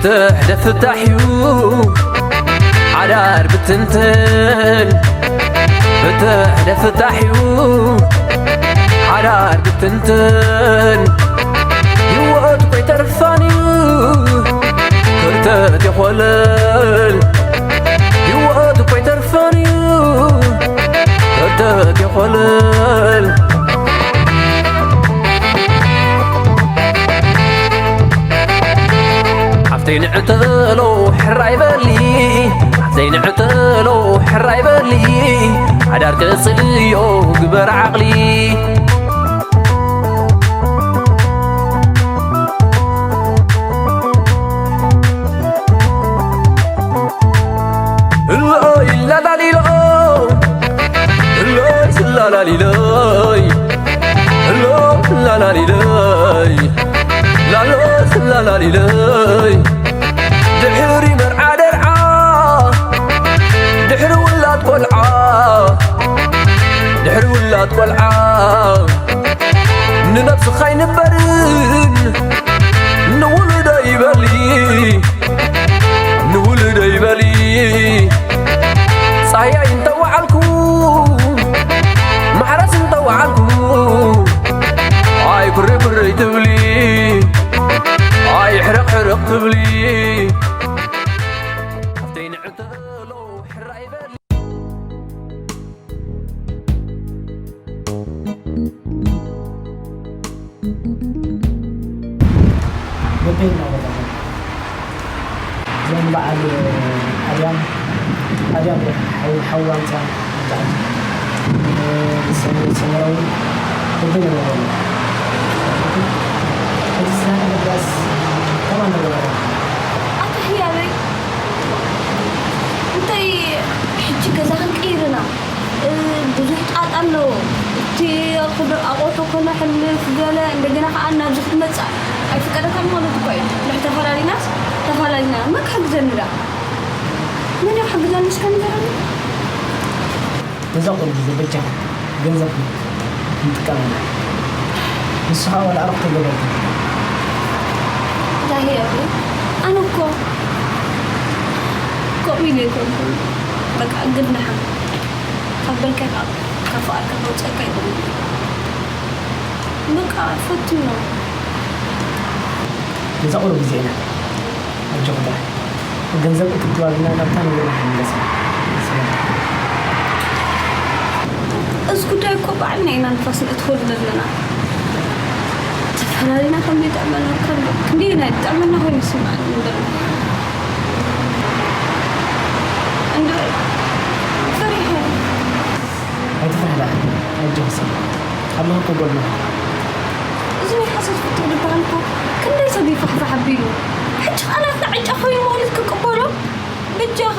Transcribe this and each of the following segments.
ፍትሕ ደፍታሕ እዩ ሓዳር ብትንትን። ፍትሕ ደፍታሕ እዩ ሓዳር ብትንትን። ህይወት እኮ ይተርፋን እዩ ክርተት ይኾለል። ህይወት እኮ ይተርፋን እዩ ክርተት ይኾለል። ሓፍተይ ንዕተሎ ሕራይ በሊ፣ ሓፍተይ ንዕተሎ ሕራይ በሊ፣ ሓዳር ቅጽልዮ ግበር ዓቕሊ። እሎይ ላላሊሎ፣ እሎይ ስላላሊሎይ፣ እሎ ስላላሊሎይ፣ ላሎ ስላላሊሎይ። ድሕሪ መርዓ ደርዓ፣ ድሕሪ ውላድ ቆልዓ፣ ድሕሪ ውላድ ቆልዓ፣ ንነብስኻ ኣይንበርን፣ ንውሉደይ በሊ፣ ንውሉደይ በሊ። ጻህያይ እንተወዓልኩ፣ ማሕረስ እንተወዓልኩ፣ ኣይ ኩሪ ኩሪ ትብሊ፣ ኣይ ሕርቕ ሕርቕ ትብሊ። ሓፍተይ ንዕተሎ ሕራይ በሊ። በበይና ወረዳ እዞም በዓል ኣድያም፣ ኣድያም ሓው-፣ ሓዋንፃ በዓል፣ እ፣ ሰ-፣ ሰመራዊ በበይና ወረዳ። እቲ ስራሕ ንምፍራስ ከማን ነገር ኣቶ ህያበይ፣ እንታይ ሕጂ ገዛ ክንቅይር ኢና? እ፣ ብዙሕ ጣጣ ኣለዎ። እቲ ክዶ-፣ ኣቑሑ ከነሕልፍ ገለ፣ እንደገና ከኣ ናብዚ ክትመጽእ ኣይፍቀደካን ማለት እኮ እዩ። ድሕሪ ተፈላሊናስ፣ ተፈላሊና። መን ክሕግዘኒ ደኣ? መን እዩ ክሕግዘኒ እስከ ንገረኒ? ነዛ ቁሩብ ግዜ በጃኻ ገንዘብ ክንጥቀመላ። ንሱ ኸኣ ዋላ ኣረኽቶ ገበርቲ። ዛሂ ኣቢ፣ ኣነ እኮ ከምኡ ኢለ ኣይኮንኩን። በቃ ግን ደሓን ካብ በልካይ ካብ፣ ካብ ፍቓድካ ከውፅአካ ኣይኮንኩን። በቃ ፈትኖ። ነዛ ቁሩብ ግዜ ኢና። ኣጆኹ ጥራሕ። ገንዘብ ክትዋልና ናብታ ነገር ንመለስ። እዚ ጉዳይ እኮ ባዕልና ኢና ንፋስ ነእትወሉ ዘለና። ተፈላሊና ከም ዘይጥዕመና ከም ክንደየናይ ጥዕመና ኮይኑ ይስምዓኒ እምበር። እንዶ ፈሪሐ። ኣይትፍርሒ ደኣ። ኣጆኺ ሰላም። ኣለኹ እኮ ጎንኺ። እዚ ናይ ሓሶት ፍትሕ ዝበሃል እኮ ክንደይ ሰብ ይፋሕፋሕ ኣቢሉ። ሕጂ ቃላትና ዕጫ ኮይኑ ማለት ክቅበሎ? በጃኻ።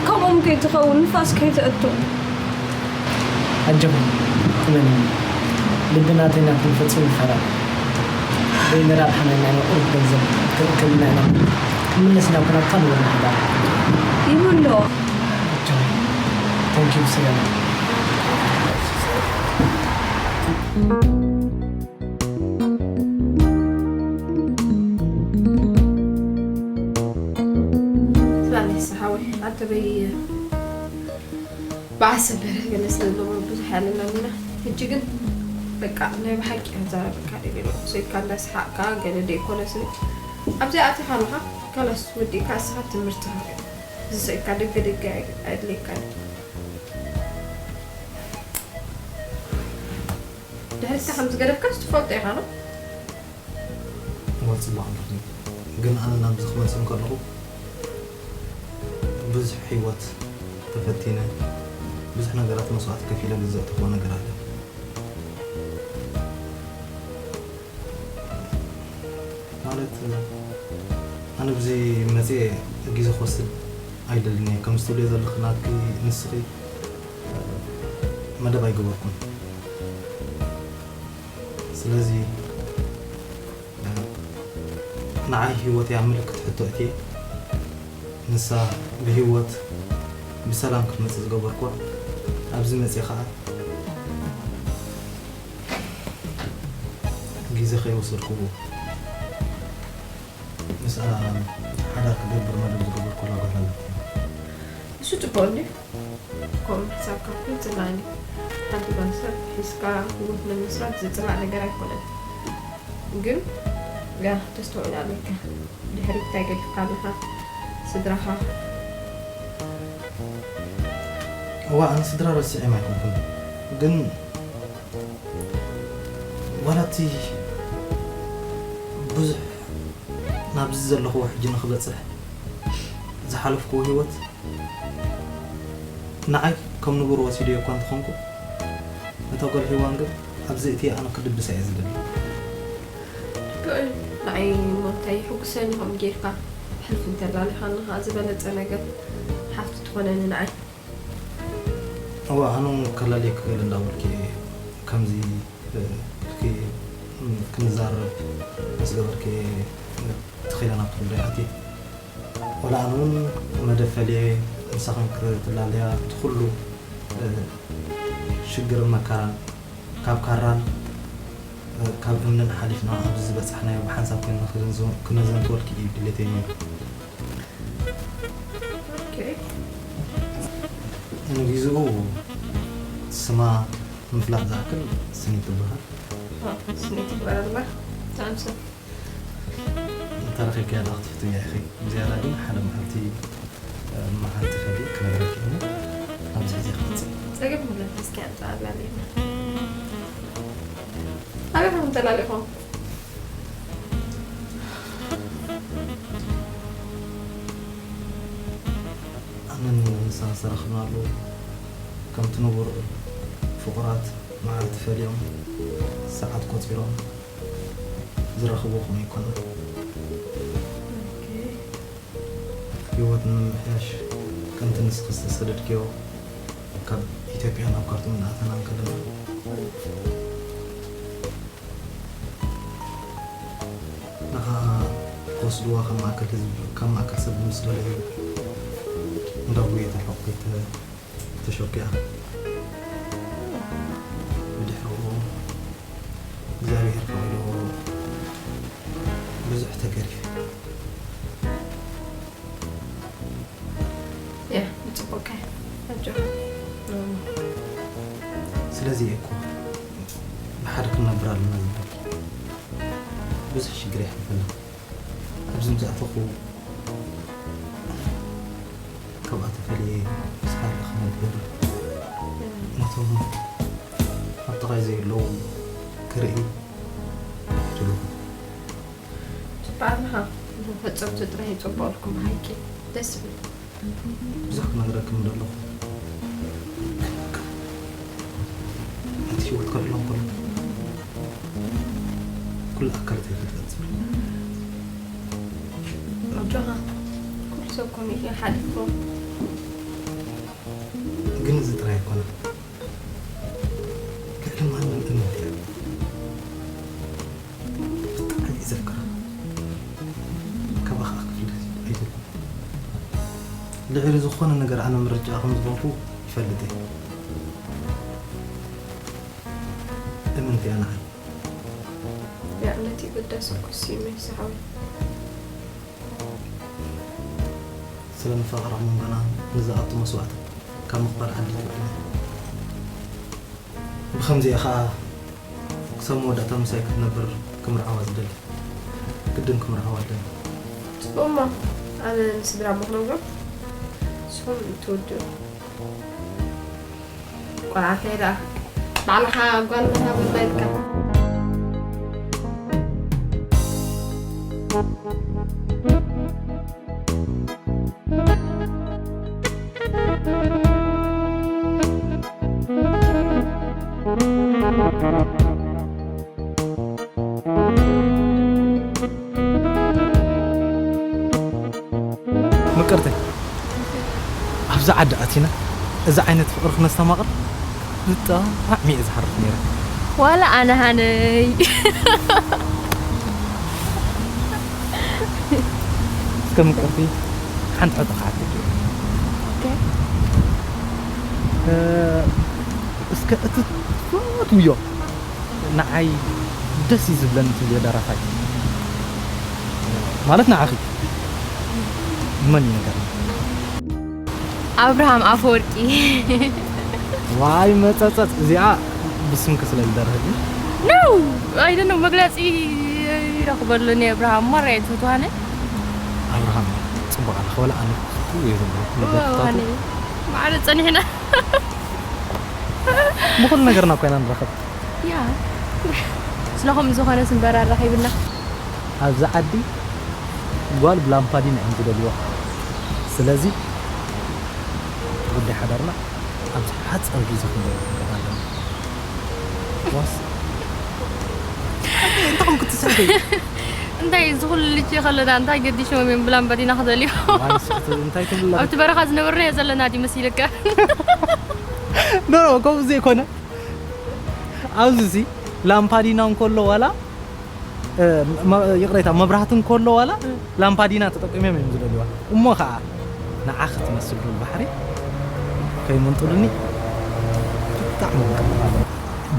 ከምኦም ከይትኸውን ንፋስ ከይትእቱ። ኣጆኺ፣ እመንኒ። ልቢ ናተይ ናትኪ ፈጺሙ ይፈላለ። በይንና ብሓመና ኢና ቁሩብ ገንዘብ ክእክልና ኢና። ክምለስ ናብ ኩናት ካልእ ወርሒ ዳር። ይብሎ። ኣጆኺ። Thank you፣ ሰላም። ስማዕኒ፣ ሓወይ፣ ኣንተ በይ በዓል ሰበረ ገለ ስለ ዝነበሩ ብዙሕ ኣየዕልለናን ኢና። ሕጂ ግን በቃ ናይ ብሓቂ ክንዛረበካ ደልየ ኣለኹ። ሰይድካ እንዳስሓቕካ ገለ ደይኮነስ፣ ኣብዚ ኣቲኻ ኣለኻ፣ ካላስ ወዲእካ እስኻ ትምህርትኻ። እዚ ሰይድካ ደገ ደገ ኣይ-፣ ኣየድልየካን እዩ። ድሕሪትካ ከም ዝገደፍካስ ትፈልጦ ኢኻ ዶ? እወ፣ ጽቡቕ ኣለኹ። ግን ኣነ ናብዚ ክመጽእ እንከለኹ ብዙሕ ህይወት ተፈቲነ፣ ብዙሕ ነገራት መስዋእቲ ከፊለ ግዘእተኽዎ ነገር ኣለ። ማለት፣ ኣነ ብዚ መጽየ ግዜ ክወስድ ኣይደልን እየ። ከምዚ ትብልዮ ዘለኺ ናትኪ ንስኺ መደብ ኣይገበርኩን። ስለዚ ንዓይ ህይወተይ ኣብ ምልክት ሕቶ እትየ፣ ንሳ ብህይወት ብሰላም ክትመጽእ ዝገበርኩዋ፣ ኣብዚ መጽየ ኸኣ ግዜ ከይወሰድኩ ምስኣ ሓዳር ክገብር መደብ ዝገበርኩላ ጓል ኣለኩ። እሱ ጽቡቅ እንዲ ከምኡ ሕሳብካ ኩሉ ጽላኒ ሓንቲ ጓል ሰብ ሒዝካ ህይወት ንምስራት ዝጽላእ ነገር ኣይኮነን። ግን ያ ተስተውዕል ኣለካ ድሕሪ እንታይ ገዲፍካ ኣለኻ ስድራኻ እዋ ኣነ ስድራ ረሲዐ ኣይኮንኩን ግን ዋላ እቲ ብዙሕ ናብዚ ዘለኹዎ ሕጂ ንክበፅሕ ዝሓለፍክዎ ህይወት ንዓይ ከም ንቡር ወሲደዮ እኳ እንተኾንኩ ነታ ጓል ሄዋን ግን ኣብዚ እትየ ኣነ ክድብሳ እየ ዝደሊ። ንዓይ ሞታይ ሕጉሰኒ ከምኡ ጌርካ ሕልፍ እንተላሊኻኒ ከዓ ዝበለፀ ነገር ሓፍቲ ትኾነኒ ንዓይ። እዋ ኣነ እውን ከላልየ ክኽእል እንዳበልኪ ከምዚ ኢልኪ ክንዛረብ ምስ ገበርኪ ተኺለ ናብቲ ጉዳይ ኣትየ። ወላ ኣነ እውን መደብ ፈልየ ምሳኽን ክትላለያ እቲ ኩሉ ሽግርን መከራን ካብ ካራን ካብ እምንን ሓሊፍና ኣብዚ ዝበፃሕናዮ ብሓንሳብ ኮይንና ክነዘንትወልኪ እዩ ድሌተይ ነይሩ። ንግዜኡ ስማ ምፍላጥ ዝኣክል ስኒት ትበሃል። ስኒት ትበሃል። እንተረኺብካያ ደኣ ክትፍትውያ ኢኺ። ዝያዳ ግን ሓደ መዓልቲ መዓልቲ ፈልየ ክነግረኪ እሞ ኣብዚ ሕዚ ክመፅእ። ፀገም የብለን። እስኪ ኣምፃ ኣላልየና። ኣበይ ከም ተላሊኹም? ኣነን ንሳን ዝተራኸብናሉ ከምቲ ንቡር ፍቑራት መዓልቲ ፈሊዮም ሰዓት ቆፂሮም ዝራኸብዎ ከምኡ ኣይኮነን። ህይወት ንምምሕያሽ ከምቲ ንስኺ ዝተሰደድክዮ ካብ ኢትዮጵያ ናብ ካርቱም እናኣተና እንከለና ንዓ ክወስድዋ ካብ ማእከል ህዝቢ ካብ ማእከል ሰብ ምስ በለዩ እንዳጉየ ተልሕቑ ተሸኪኣ ብድሕሪኡ እግዚኣብሔር ፈቒድዎ ብዙሕ ተገሪፈ። ያ ብፅቡቅ ኣጆ ስለዚ እኮ ብሓደ ክንነብር ኣለና ዝበል ብዙሕ ሽግር ይሕልፈና ኣብዚ ምስ ኣተኹ ካብኣ ተፈልየ ምስ ካልእ ክነብር ነቶም ኣብ ጥቓይ ዘየለዉ ክርኢ ድሉ ትበዓልኻ ፈጸምቲ ጥራይ ይጸበቐልኩም ብሓቂ ደስ ዝብል ብዙሕ ክነግረክም ደለኹ እቲ ህይወት ከልዕሎ እንከሎ ኩሉ ኣካላት ይፈጥፈጥ ዝብል ኣጆኻ ኩሉ ሰብ ኮሚት ሓሊፍኩም ግን እዚ ጥራይ ኣይኮነ ልዕሊ ማንም እምነት እያ ብጣዕሚ እዩ ዘፍቅራ ካባኻ ክፍለ ኣይደልን ልዕሊ ዝኾነ ነገር ኣነ ምርጫ ከም ዝኾንኩ ይፈልጥ እየ እምንቲ እያ ንዓይ ያ እምነት ይግደስ እኮ ሲመይ ሰሓዊ ስለ ንፋቕራ መንጎና ንዝኣቱ መስዋእቲ ካብ ምቕባል ዓዲ ትውዕል እያ። ብኸምዚኣ ኸኣ ክሳብ መወዳእታ ምሳይ ክትነብር ክምርዓዋ ዝደሊ ግድን ክምርዓዋ ኣለኒ። ጽቡቕ እሞ ኣነ ንስድራ እሞ ክነግሮም ንስኹም ትውድኡ። ቆልዓተይ ደኣ ባዕልኻ ጓል ምሃበልና ኢልካ። ምቅርተይ ኣብዛ ዓዲ ኣቲና እዚ ዓይነት ፍቅሪ ክነስተማቅር ብጣዕሚ እየ ዝሓርፍ ነይረ ዋላ ኣነ ሃነይ እስከ ምቅርቲ ሓንቲ ሕቶ ክሓተኪ እየ። እስከ እቲ ትፈትውዮ ንዓይ ደስ እዩ ዝብለኒ ትብልዮ ደራፋይ ማለት ንዓኺ መን እዩ ነገር? ኣብርሃም ኣፈወርቂ። ዋይ መጸጸጽ፣ እዚኣ ብስምኪ ስለ ዝደርህ ግን No, I don't know፣ መግለጺ ይረኽበሉ። እኔ ኣብርሃም ማራ እየ ትፈትዋነ። ኣብርሃም ጽቡቕ ኣለኸ ወላ ኣነ ክፍቱ እየ ዘሎ። መግለጽታቱ ማዕረ ጸኒሕና። ብኹሉ ነገርና ኮይና ንራኸብ። ያ ስለኹም ዝኾነ ስንበራ ረኺብና። ኣብዚ ዓዲ ጓል ብላምፓዲና እዮም ዝደልይዋ። ስለዚ ጉዳይ ሓዳርና ኣብዚ ሓፂር ግዜ ክንገብር ኣለና። ዋስ እንታይ ክትሰርሒ? እንታይ እዚ ኩሉ ልጅ ከለና እንታይ ገዲሾም እዮም ብላምፓዲና ክደልዩ? እንታይ ትብላ? ኣብቲ በረኻ ዝነበርና እየ ዘለና ድዩ መሲልካ? ኖ ከምኡ ዘይኮነ ኣብዚ ሲ ላምፓዲና እንከሎ ዋላ ይቕሬታ መብራህቲ እንከሎ ዋላ ላምፓዲና ተጠቂሞም እዮም ዝደልዋ። እሞ ከዓ ንዓኺ ትመስል ዱል ባሕሪ ከይመንጥሉኒ ብጣዕሚ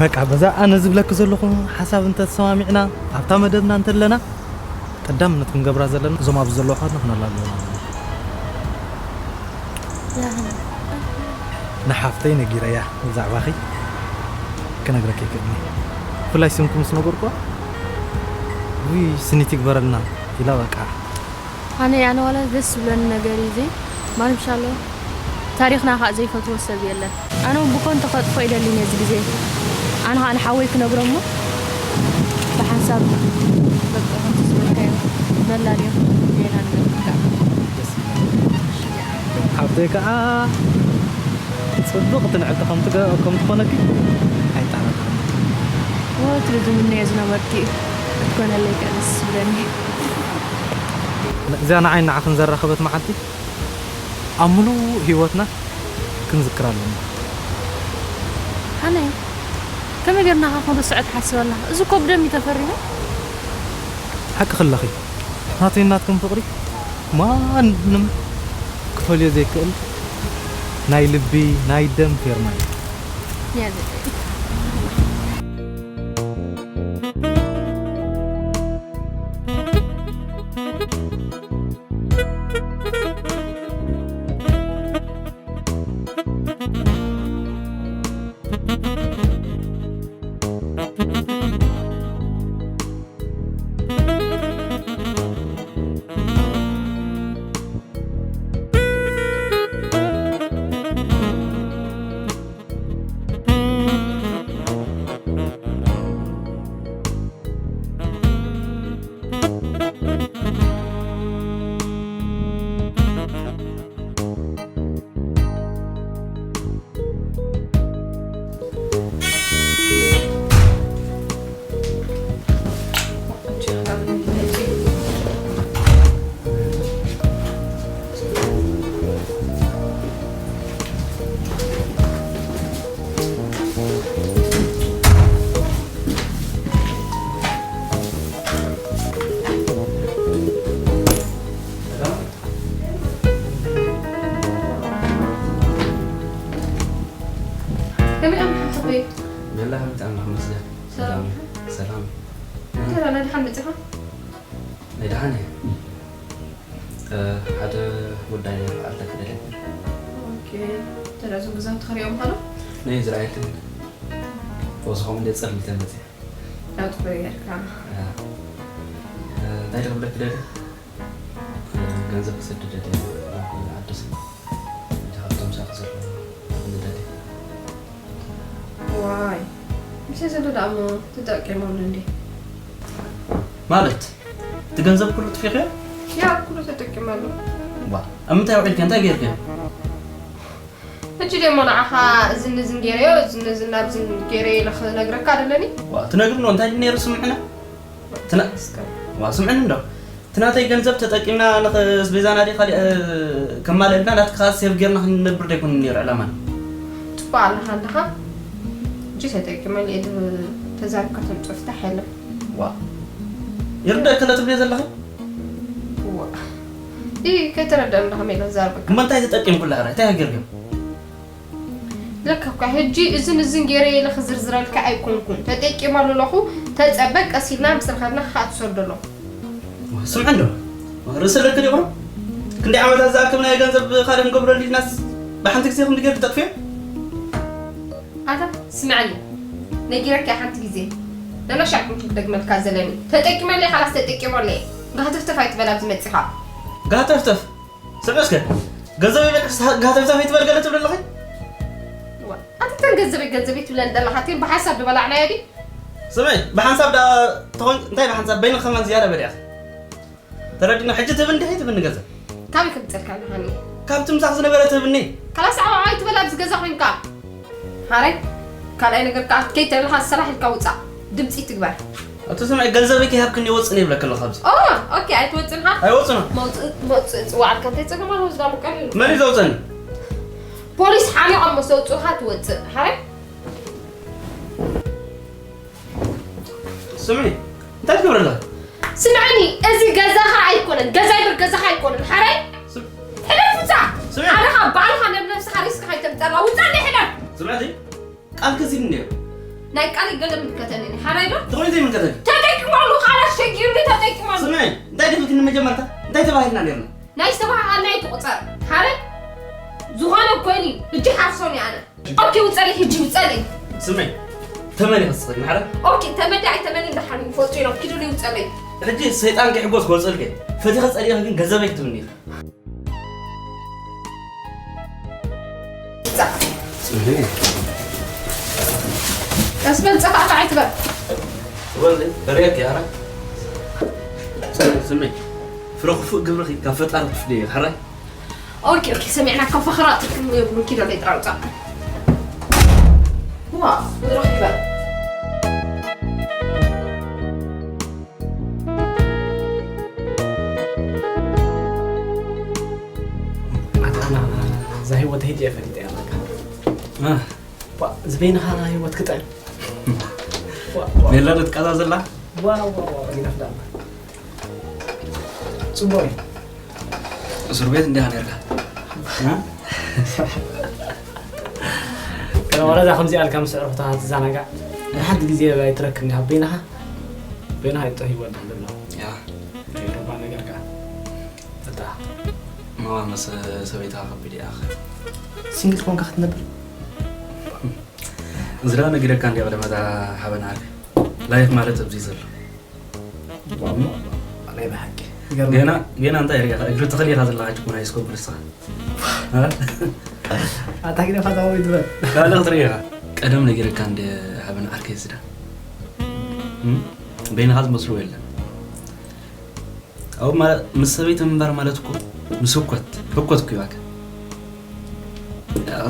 በቃ በዛ ኣነ ዝብለኪ ዘለኹ ሓሳብ እንተተሰማሚዕና ኣብታ መደብና እንተለና ቀዳምነት ክንገብራ ዘለና እዞም ኣብዚ ዘለዉ ኣሕዋትና ክነላልዮም ኣለና። ንሓፍተይ ነጊረያ ብዛዕባኺ ክነግረኪ ይክእልኒ። ብፍላይ ስምኪ ምስ ነገርኩዋ ውይ ስኒት ይግበረልና ኢላ በቃ። ኣነ ኣነ ዋላ ደስ ዝብለኒ ነገር እዩ እዚ ማንም ሻሎ ታሪኽና ከዓ ዘይፈትዎ ሰብ የለን። ኣነ እውን ብኮንቶ ከጥፎ ይደሊ ነዚ ግዜ ኣነ ከዓ ንሓወይ ክነግሮ እሞ ብሓንሳብ በቃ ከምቲ ዝበልካዮ ነላልዮ ጌና ንገብር ከዓ ሓፍተይ ከዓ ፅቡቕ ትንዕልቲ ከም ትኾነኪ ኣይጠራጠርን። ወትሩ ዝምነዮ ዝነበርኩ እዩ ክትኮነለይ ከዓ ደስ ዝብለኒ። እዚኣ ንዓይ ንዓኽን ዘራኸበት መዓልቲ ኣብ ምሉእ ህይወትና ክንዝክራ ኣለና። ኣነ ከመይ ጌርና ኸ ክንርስዖ ትሓስብ ኣለኻ? እዚ እኮ ብደም እዩ ተፈሪሙ። ሓቂ ክለኺ ናተይ ናትኩም ፍቕሪ ማንም ክፈልዮ ዘይክእል ናይ ልቢ ናይ ደም ፌርማ እዩ። ያዘ ከመይ ኣምሓኽበይ? ሜላ ከምቲ ኣምላኽ መስገን። ሰላም። ሰላም። እንታይ ደኣ፣ ናይ ደሓን መጺኻ? ናይ ደሓን እየ። ሓደ ጉዳይ ክኣልተካ ደልየ። ኦኬ። ተዳዞም ገዛውቲ ክሪኦም ከሎ? ናይ ዝረኣየትን። ፈውስኹም እንደ ጸልሚተ መጽየ። ያው ትኽበሪ ጌርካ። እንታይ ደኣ ክብለኪ ደልየ? ገንዘብ ክሰድደልየ ናብ ዓዲ ሰብ። እቲ ሃብቶም ሳኺ ዘሎ ንደልየ። ዋይ፣ ምሰ ዘሎ ደኣ እሞ ተጠቂመሉ እንዴ? ማለት? እቲ ገንዘብ ኩሉ ጥፊእኽዮ? ያ፣ ኩሉ ተጠቂመሉ። ዋ፣ ኣብ ምንታይ ኣውዒልክዮ? እንታይ ጌርክዮ? ሕጂ ደሞ ንዓኻ እዝን እዝን ገይረዮ፣ እዝን እዝን ናብዝን ገይረዮ ኢለ ክነግረካ ደለኒ? ዋ፣ ትነግርኖ እንታይ ድዩ ነይሩ ስምዕና? ትነ-፣ እስከ። ዋ፣ ስምዕኒ እንዶ። እቲ ናተይ ገንዘብ ተጠቂምና ንኽስቤዛና ድዩ ካሊእ፣ እ፣ ከማልእልና ናትካ ሴቭ ጌርና ክንነብር ደይኮነ ነይሩ ዕላማና። ጽቡቕ ኣለኻ ኣለኻ። ሕጂ ተጠቂመ ኢሉ ተዛሪብካ ተምጽኦ ፍታሕ የለን። ዋ። ይርደእኪ ዶ ትብልዮ ዘለኺ? ዋ። ኢ፣ ከይተረድኣኒ ዶ ከመይ ኢለ ክዛረበካ? እሞ እንታይ ተጠቂምኩላ ሕራይ? እንታይ ሃገርኩም? ለካ እኳ ሕጂ እዝን እዝን ገይረ ኢለ ክዝርዝረልካ ኣይኮንኩን። ተጠቂመሉ ኣለኹ፣ ተጸበ፣ ቀስ ኢልና ምስ ረኸብና ከዓ ትሰዶ ኣለኹ። ስምዒ እንዶ፣ ርእሲ ኣለክን ይቕሮ። ክንደይ ዓመታት ዝኣክል ናይ ገንዘብ ካልእ ንገብረሉ ኢልናስ ብሓንቲ ግዜ ክንዲ ገይሩ ተጥፍዮ? ኣታ ስምዐኒ፣ ነጊረካ ሓንቲ ግዜ ለሎሻ ክንደግመልካ ዘለኒ። ተጠቂመለይ፣ ካላስ ተጠቂመለይ። ጋህተፍተፍ ኣይትበል ኣብዚ መጺኻ። ጋህተፍተፍ? ስምዕ እስከ፣ ገንዘብ ይበልዕስ ጋህተፍተፍ ኣይትበል ገለ ትብል ኣለኺ? ዋ፣ ኣቲ ተን ገንዘበይ ገንዘበይ ትብለን ዘለኻ፣ እቲን ብሓንሳብ ዝበላዕናዮ ድዩ? ስምዒ፣ ብሓንሳብ ደኣ ተኾን-፣ እንታይ ብሓንሳብ? በይንኺ ከማን ዝያዳ በሊዕኺ። ተረዲና፣ ሕጂ ትህብኒ ዲኺ ትህብኒ ገንዘብ? ካበይ ከምጽእልካ ኣለኻኒ? ካብቲ ምሳኺ ዝነበረ ትህብኒ። ካላስ ዓው ዓው ኣይትበል ኣብዚ ገዛ ኮይንካ። ሓራይ፣ ካልኣይ ነገር ከኣ ከይተበልካ ስራሕ ኢልካ ውጻእ። ድምጺ ትግበር። ኣቶ ስምዒ፣ ገንዘበይ ከይሃብክኒ ወጽእ ይብለኪ ኣለኹ ኣብዚ። ኦ፣ ኦኬ፣ ኣይትወጽእን ኢኻ? ኣይወጽእን። መውጽእ፣ መውጽእ ጽዋዕልካ እንታይ ጸገም ኣለዎ? ዝዳ ሙቀር ኢሉ። መን እዩ ዘውጽእኒ? ፖሊስ ሓሚቖም ምስ ዘውጽኡኻ ትወጽእ። ሓራይ? ስምዒ፣ እንታይ ትገብሪ ኣለኺ? ስምዓኒ፣ እዚ ገዛኻ ኣይኮነን፣ ገዛይ በር ገዛኻ ኣይኮነን። ሓራይ? ስም-፣ ሕለፍ ውጻእ። ስምዒ። ኣነ ካብ ባዕልኻ ነብ ነብስኻ ሪስክ ከይተምጸላ ውጻእ እንደ ሕለፍ። ስምዕቲ፣ ቃል ከዚኒ ነይሩ። ናይ ቃል ገለ ምልከተኒ እኔ። ሓራይ ዶ? ትኾኒ ዘይምልከተኒ። ተጠቂመሉ፣ ቃላት ሸጊሩኒ ተጠቂመሉ። ስምዒ፣ እንታይ ደፊልክኒ መጀመርታ? እንታይ ተባሂልና ነይርና? ናይ ዝተባሃሃልና ኣይትቑጸር። ሓራይ? ዝኾነ ኮይኑ፣ ሕጂ ሓርሶም እየ ኣነ። ኦኬ፣ ውጸለይ፣ ሕጂ ውጸለይ። ስምዒ፣ ተመን ኢኺ ትስኽሪ፣ ማዕረ? ኦኬ፣ ተመን ኣይተመን እንዳሓኒ ይፈልጡ እዮም። ኪዱለይ፣ ውጸለይ። ሕጂ ሰይጣን ከይሕጎስ ክወጽእልኪ። ፈቲኺ ጸሊእኺ ግን ገንዘበይ ክትብኒ ኢኺ። ጻ-፣ ስምዒ። ቀስ በል፣ ጸፋዕፋዕ ኣይትበል። ትበሊ፣ በርየኪ፣ ኣረ። ስምዒ፣ ስምዒ። ፍረ ክፉእ ግብርኺ ካብ ፈጣሪ ትፍልዮ ኢኺ፣ ሕራይ? ኦኬ፣ ኦኬ፣ ሰሚዕናካ። ፈኸራ ጥርቅም የብሉን። ኪዶ ለይ ጥራይ ውጻእ። ዋ፣ ረኺበ። ኣታ ኣና እዛ ህይወት ሄድ እየ ፈሊጠ እያ በቃ። እ። ዋ፣ ዝበይንኻ ህይወት ክጥዕም። ዋ፣ ዋ። ሜላ ዶ ትቃዛ ዘላ? ዋ፣ ዋ፣ ዋ፣ ይነፍዳ። ጽቡቕ እዩ። እስር ቤት እንዲያ ነርካ። እ? ገለ ወረዳ ከምዚ ኣልካ ምስ ኣዕሩኽትኻ ትዘናጋዕ። ንሓንቲ ግዜ ኣይትረክብ እንዲኻ በይንኻ። በይንኻ ይጥህ ይወድቕ ዘሎ። ያ። ረባ ነገርካ። እታ። ማዋ፣ ምስ ሰበይትኻ ከቢድ እያ፣ ኣኸ። ሲንግል ኮንካ ክትነብር? እዚ ደኣ ነጊረካ እንዲያ ቀደም፣ እታ ሓበን ዓርከይ። ላይፍ ማለት ኣብዚ ዘሎ። ናይ ብሓቂ። ገና፣ ገና እንታይ ርኢኻ? እግሪ ተኽሊ ኢኻ ዘለኻ፣ ሕጂ እኮ ናይ ስኮፕ ንስኻ። እ? ኣታ ግደፋ፣ እታ ወይ ትበል። ካልእ ክትርኢ ኢኻ። ቀደም ነጊረካ እንደ ሓበን ዓርከይ ዝዳ። እም? በይንኻ ዝመስሎ የለን። ኣብኡ ማለት ምስ ሰበይቲ ምንባር ማለት እኮ ምስ ህኮት፣ ህኮት እኮ እዩ ኣካ።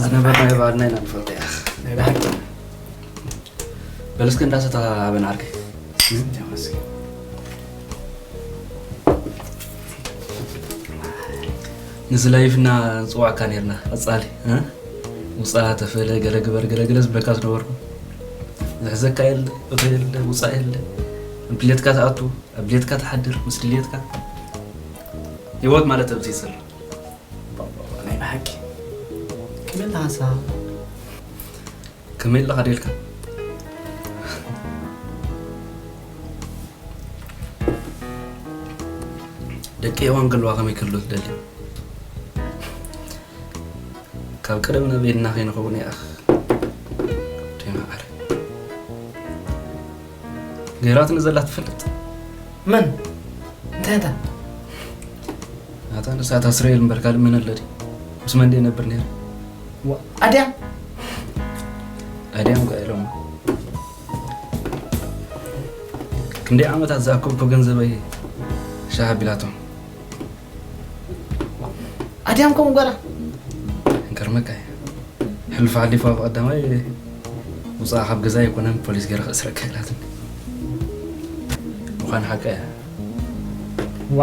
ዝነበርናዮ ባዕልና ኢና ንፈልጦ፣ ያኽ። ናይ ብሓቂ። በል እስኪ እንዳ ሰታ ሓበን ዓርከይ። ምስ ላይፍና ንጽዋዕካ ኔርና፣ ቀጻሊ፣ እ? ውጻእ፣ ተፈለ፣ ገለ ግበር፣ ገለ ገለ ዝብለካ ዝነበርኩ። ዝሕዘካ የለ፣ እቶ የለ፣ ውጻእ የለ። ኣብ ድሌትካ ትኣቱ፣ ኣብ ድሌትካ ትሓድር፣ ምስ ድሌትካ። ህይወት ማለት ኣብዚ ይጽር። ናይ ብሓቂ። ክብል ሃሳ። ከመይ ኣለኻ ደልካ? ደቂ ኤዋን ከለዋ ከመይ ክህሉ ትደሊ? ካብ ቀደም ናብ ኤድና ከይንኸውን ይኣኽ። ደይ መዓር። ገይራትኒ ዘላ ትፈልጥ? መን? እንታይ እታ? ኣታ ንሳ ታስረየል እምበር ካልእ መን ኣለዲ? ምስ መን ደይ ነብር ነይረ? ዋ፣ ኣድያም? ኣድያም ጋ ኢሎም። ክንደይ ዓመታት ዝኣከብኩ ገንዘበይ ሻህ ኣቢላቶም። ኣድያም ከምኡ ጓላ? ይገርመካ እዩ። ሕሉፍ ሓሊፉ ኣብ ቀዳማይ ውፃእ ካብ ገዛ ኣይኮነን ፖሊስ ገይራ ክእስረካ ኢላትኒ። ምዃን ሓቂ እያ። ዋ።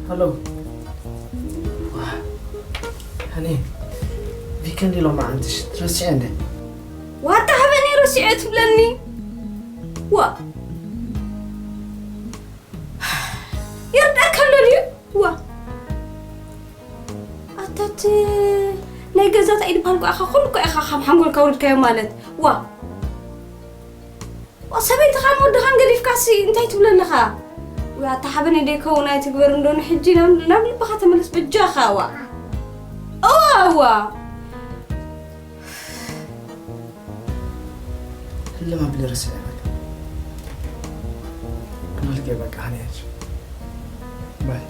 ሃሎ። ዋ። ሃኒ፣ ዊከንድ ኢሎም መዓንትሽ ረሲዐ እንደ። ዋታ ሃበኒ ረሲዐ ትብለኒ? ዋ። ይርዳእካ ኣሎ ድዩ? ዋ። ኣታት ናይ ገዛታ ኢድ ባልጓ ኢኻ፣ ኩሉ እኮ ኢኻ ካብ ሓንጎልካ ኣውሪድካዮ ማለት። ዋ። ሰበይትኻን ወድኻን ገዲፍካሲ እንታይ ትብለለኻ? ወይ ኣታ ሓበን ደይከውን ኣይትግበር እንዶ ንሕጂ ናብ ናብ ልብኻ ተመለስ በጃኻ። ዋ እዋ እዋ ህልም ኣብለ ርስዕ ይበል። ክመልክ በቃ ሓንያች ባይ።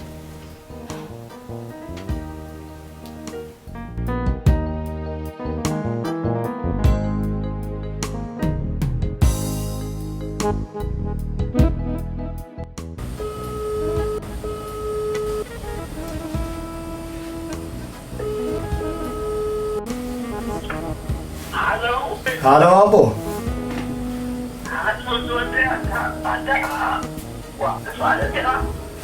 ሃሎ ኣቦ።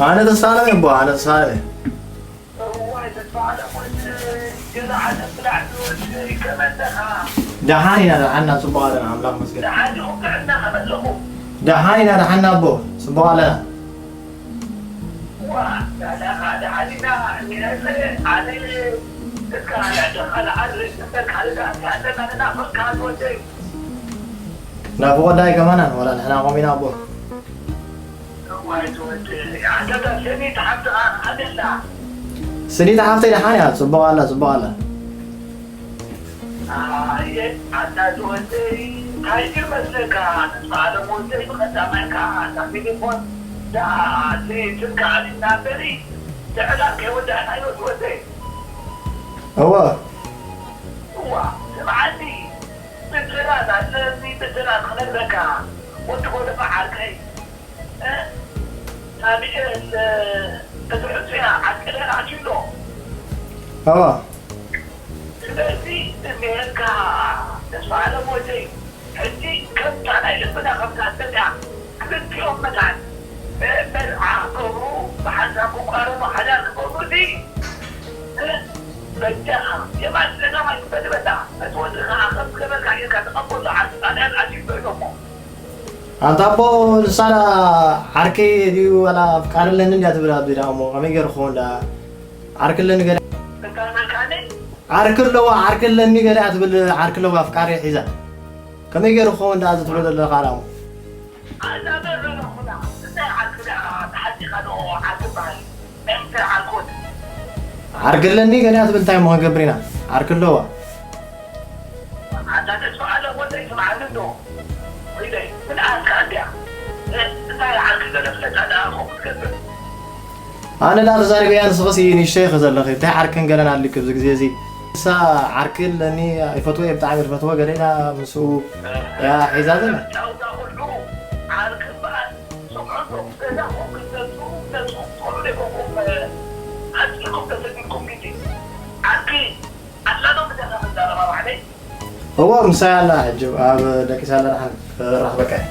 ኣነ ተስፋለም እየ ኣቦ፣ ኣነ ተስፋለም እየ። ደሓን ኢና ደሓን ኢና፣ ፅቡቕ ኣለና ኣምላኽ ይመስገን። ደሓን ኢና ደሓን ኢና ኣቦ፣ ፅቡቕ ኣለና። ናፍቖት ዳይ ከማና ዋላ ንሕና ከምኡ ኢና ኣቦ። ስኒት ሓፍተይ ደሓን እያ፣ ፅቡቕ ኣላ፣ ፅቡቕ ኣላ። ኣየ ኣታ ዝወደይ እንታይ ድዩ መስለካ ተስፋ ኣለም ወደይ ብቐዳማይ ከዓ እታ ፊሊሞን ደኣ እቲ ስልካ ኣሊና እምበሪ ትዕላል ከይወዳእናዮ ዝወደይ እወ እዋ ስምዓኒ ብድራት ኣለኒ ብድራት ክነግረካ ወዲ ጎደፋ ዓርከይ ሳሚኤል እቲ ሕጹያ ዓቀደን ኣትዩሎ። ኣዋ። ስለዚ እኒሀልካ ተስፋ ኣለሞተይ ሕጂ ከምታ ናይ ልብና ከምታ እተዳ ክልቲኦም መታን መርዓ ክገብሩ ብሓንሳብ ክቋረኑ ሓዳር ክገብሩ እዚ በጃኻ የማን ጸጋም ኣይትበል በላ ነቲ ወዲ ከዓ ከም ዝገበርካ ጌርካ ተቐበሎ ዓዲ ጣልያን ኣትዩ በሎሞ ኣንታ ኣቦ ንሳ ዓርከይ ድዩ ዋላ ኣፍቃሪ ኣለኒ እንድያ ትብል ኣብዚ ደኣ እሞ ከመይ ገይሩ ክኸውን ደኣ ዓርኪ ኣለኒ ገለ እንታይ በልካኒ? ዓርኪ ኣለዋ ዓርኪ ኣለኒ ገለ እያ ትብል ዓርኪ ኣለዋ ኣፍቃሪ ሒዛ ከመይ ገይሩ ክኸውን ደኣ እዚ ትብሎ ዘለኻ ደኣ እሞ ኣዛ በረረኹላ እንታይ ዓርኪ ደኣ ተሓዚኻ ዶ ዓርኪ በሃል እንታይ ዓርኮት ዓርኪ ኣለኒ ገለ እያ ትብል እንታይ እሞ ክንገብር ኢና ዓርኪ ኣለዋ ኣታ ተስፋ ኣለዎ እንታይ ስምዓኒ እንዶ ኢለ ምንኣስካ እንድያ እንታይ ዓርኪ ገለ ፍለጣ ደኣ ከምኡ ትገብር ኣነ ደኣ ተዛሪበያ ንስኽሲ ንእሽተይ ኢኺ ዘለኺ እንታይ ዓርክን ገለን ኣልኪ ኣብዚ ግዜ እዚ ንሳ ዓርኪ ኣለኒ ይፈትዎ እየ ብጣዕሚ ዝፈትዎ ገለ ኢላ ምስኡ እያ ሒዛ ዘላ ጫውታ ቆልዑ ዓርኪ እምበኣር ስምዑ እንዶ ገዛኹም ክትገዝኡ ክትገዝኡ ትኽእሉ ዶ ኢኹም ዓርኪ ኢልኩም ተሰዲድኩም ግዲ ዓርኪ ኣላ ዶ ብዛዕባ መዛረባ ባዕለይ እወ ምሳይ ኣላ ሕጂ ኣብ ደቂሳ ኣላ ደሓን ክራኽበካ እየ።